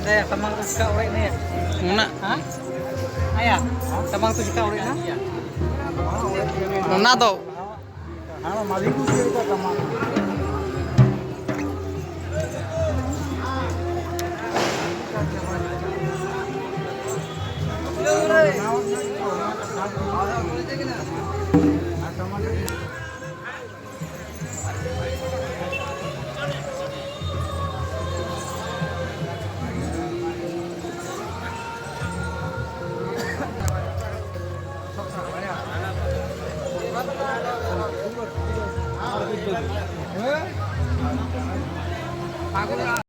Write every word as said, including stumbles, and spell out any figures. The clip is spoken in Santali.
ᱫᱮ, ᱥᱟᱢᱟᱝ ᱨᱮ ᱪᱤᱠᱟ ᱚᱲᱮᱡ ᱮᱱᱟ? ᱚᱱᱟ ᱦᱮᱸ? ᱟᱭᱟ, ᱥᱟᱢᱟᱝ ᱛᱮ ᱪᱤᱠᱟ ᱚᱲᱮᱡ ᱮᱱᱟ? ᱚᱱᱟ ᱫᱚ